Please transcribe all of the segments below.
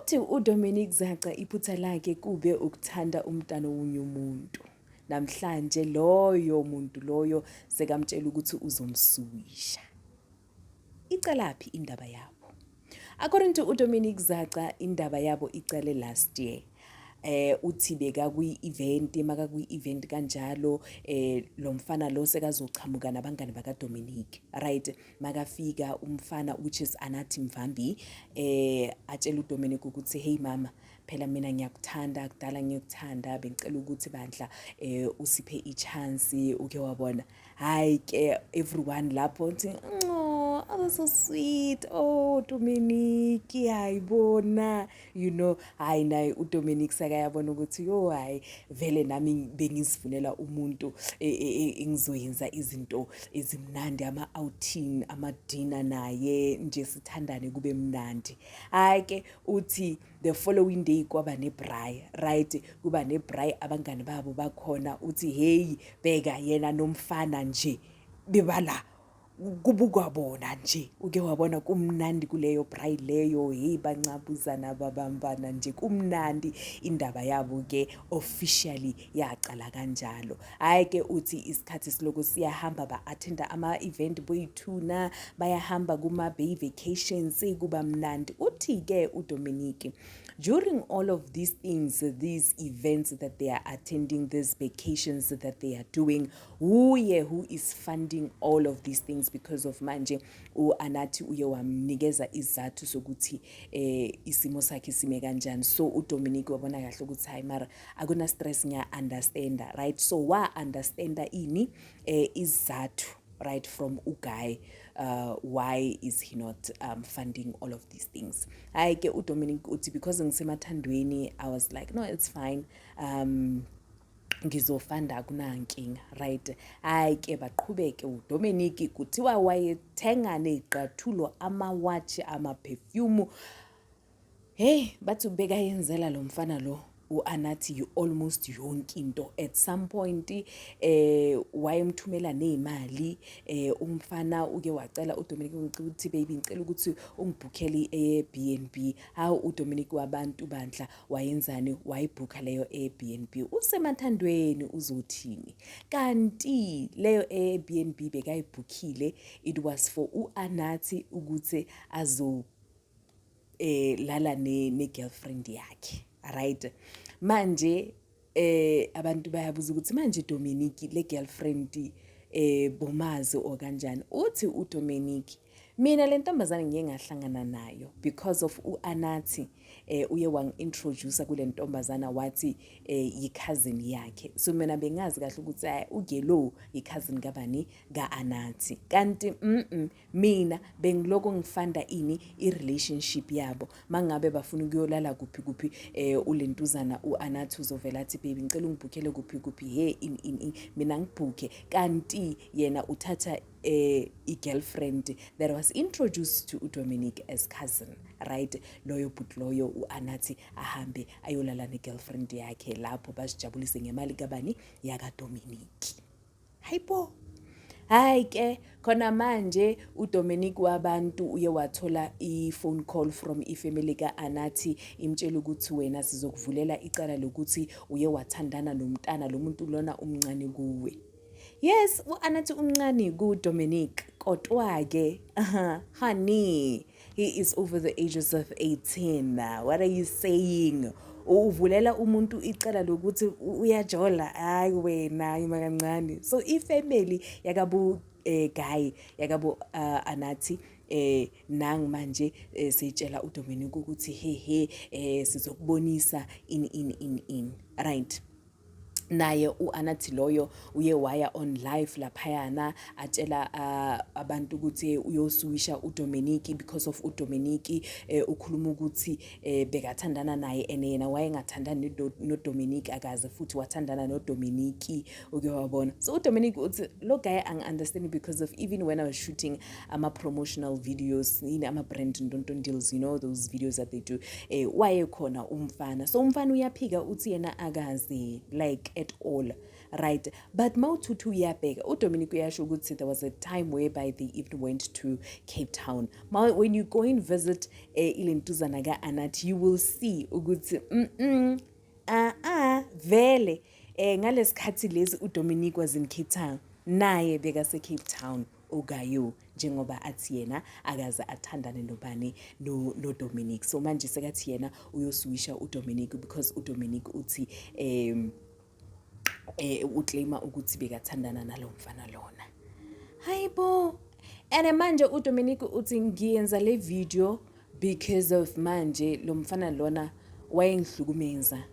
Uthi uDominic Zaca iphutha lakhe kube ukuthanda umntana wonye umuntu. Namhlanje loyo muntu loyo sekamtshela ukuthi uzomsuwisha. Icalaphi indaba yabo? According to uDominic Zaca, indaba yabo icale last year. Uthi beka kwi-event, maka kwi-event kanjalo, lo mfana lo sekazochamuka nabangani bakaDominic, right? Makafika umfana, which is Anathi Mvambi, atshela uDominic ukuthi, "Hey mama, phela mina ngiyakuthanda, kudala ngikuthanda, bengicela ukuthi bandla usiphe i-chance." Uke wabona, hayi ke, everyone lapho uthi, "Oh, so sweet, oh Dominic, hayibona." Hayi, naye uDominic sakayabona ukuthi, yo, hayi vele nami bengizifunela umuntu engizoyenza izinto ezimnandi, ama-outing, ama-dinner naye nje, sithandane kube mnandi. Hayi ke, uthi the following day kwaba nebraai, right? Kuba nebraai, abangani babo bakhona. Uthi, hey, bheka, yena nomfana nje bebala kubukwa bona nje. Uke wabona kumnandi kuleyo braai leyo. Hey, bancabuzana, babambana nje, kumnandi. Indaba yabo ke officially yaqala kanjalo. Hayi ke, uthi isikhathi siloko siyahamba, ba-attenda ama-event boyithuna, bayahamba kuma-bay vacations, kuba mnandi. Uthi ke uDominic, during all of these things, these events that they are attending, these vacations that they are doing, uye who is funding all of these things, because of manje u-Anathi uye wamnikeza isizathu sokuthi isimo sakhe sime kanjani. So uDominic wabona kahle ukuthi, hayi mara, akuna stress, ngiya understanda, right? So wa understanda ini isizathu, right, from uguy, why is he not funding all of these things. Hayi ke, uDominic uthi, because ngisemathandweni, I was like, "No, it's fine, ngizofunda, akunankinga," right? Hayi ke, baqhubeke. uDominic kuthiwa wayethenga ney'qathulo, amawatshi, ama-perfume. Hey, bathi ubekayenzela lo mfana lo u-Anathi you almost yonke into. At some point wayemthumela nezimali. Umfana uke wacela uDominic ukuthi, "Baby, ngicela ukuthi ungibhukhele i-Airbnb." Hawu, uDominic wabantu bandla wayenzani? Wayibhukha leyo Airbnb. Usemathandweni, uzothini? Kanti leyo Airbnb bekayibhukhile, it was for u-Anathi ukuthi azo lala ne girlfriend yakhe, right? Manje abantu bayabuza ukuthi, manje Dominic, le girlfriend bomazi o kanjani? Uthi uDominic, mina le ntombazane ngiye ngahlangana nayo because of uAnathi uye wangi-introduce kule ntombazana, wathi yi-cousin yakhe. So mina bengazi kahle ukuthi hayi, ugelo yi-cousin kabani, ka-Anathi. Kanti mina bengiloko ngifanda ini, i-relationship yabo. Mangabe bafuna ukuyolala kuphi kuphi, ulentuzana uAnathi uzovela athi, "Baby, ngicela ungibhukhele kuphi kuphi." He, in in in mina ngibhukhe, kanti yena uthatha i-girlfriend that was introduced to uDominic as cousin, right? Loyo but loyo uAnathi ahambe ayolala ne-girlfriend yakhe lapho, bazijabulise ngemali kabani, yakaDominic. Hayibo, hayi ke, khona manje uDominic wabantu uye wathola i-phone call from ifamily ka-Anathi, imtshela ukuthi, "Wena, sizokuvulela icala lokuthi uye wathandana nomntana lo muntu lona umncane kuwe." Yes, u-Anathi umncane kuDominic, kodwa-ke, honey, he is over the ages of 18. What are you saying? Uvulela umuntu icala lokuthi uyajola? Hayi wena, ima kancane. So ifamily yakabo guy, yakabo Anathi, nang manje seyitshela uDominic ukuthi, "He he, sizokubonisa in in in in," right? Naye uAnathi loyo uye waya on live laphayana, atshela abantu ukuthi uyosuwisha uDominic because of uDominic ukhuluma ukuthi bekathandana naye and yena wayengathandani noDominic, akaze futhi wathandana noDominic. Uke wabona? So uDominic uthi, lo guy angi-understand because of even when I was shooting ama-promotional videos, yini, ama-brand ntonton deals, you know those videos that they do, wayekhona umfana. So umfana uyaphika, uthi yena akazi, like at all, right? But mawuthi uyabheka, uDominic uyasho ukuthi there was a time whereby they even went to Cape Town. When you go and visit ilentuzana ka-Anathi, you will see ukuthi ah vele ngalesikhathi lesi uDominic was in Cape Town, naye bekase Cape Town uGayu, njengoba athi yena akaze athandane nobani, no Dominic. So manje sekathi yena uyosuwisha uDominic because uDominic uthi uclaima ukuthi bekathandana nalo mfana lona. Hayibo, and manje uDominic uthi ngiyenza le video because of manje lo mfana lona wayengihlukumeza.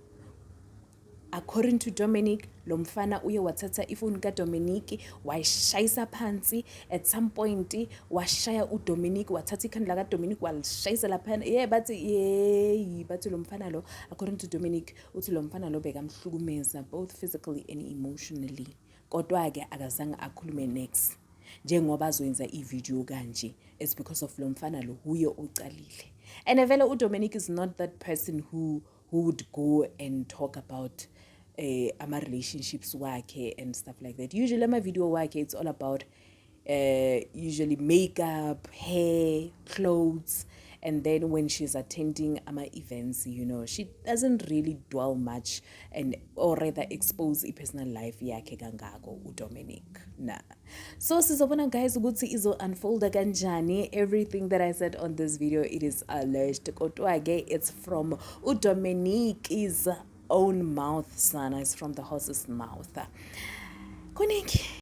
According to Dominic, lo mfana uye wathatha ifoni kaDominic wayishayisa phansi. At some point washaya uDominic, wathatha ikhanda lakaDominic walishayisa laphana. Yeah, bathi yeyi, bathi lo mfana lo, according to Dominic, uthi lo mfana lo bekamhlukumeza both physically and emotionally, kodwa-ke akazange akhulume next. Njengoba azoyenza i-video kanje, it's because of lo mfana lo huye ocalile. And vele uDominic is not that person who would go and talk about ama-relationships wakhe and stuff like that. Usually ama-video wakhe, it's all about usually makeup, hair, clothes, and then when she's attending ama-events, she doesn't really dwell much and or rather expose i-personal life yakhe kangako uDominic na. So sizobona, guys, ukuthi izo-unfolda kanjani. Everything that I said on this video, it is alleged, kodwa-ke it's from uDominic's own mouth, sana. It's from the horse's mouth. Kuningi.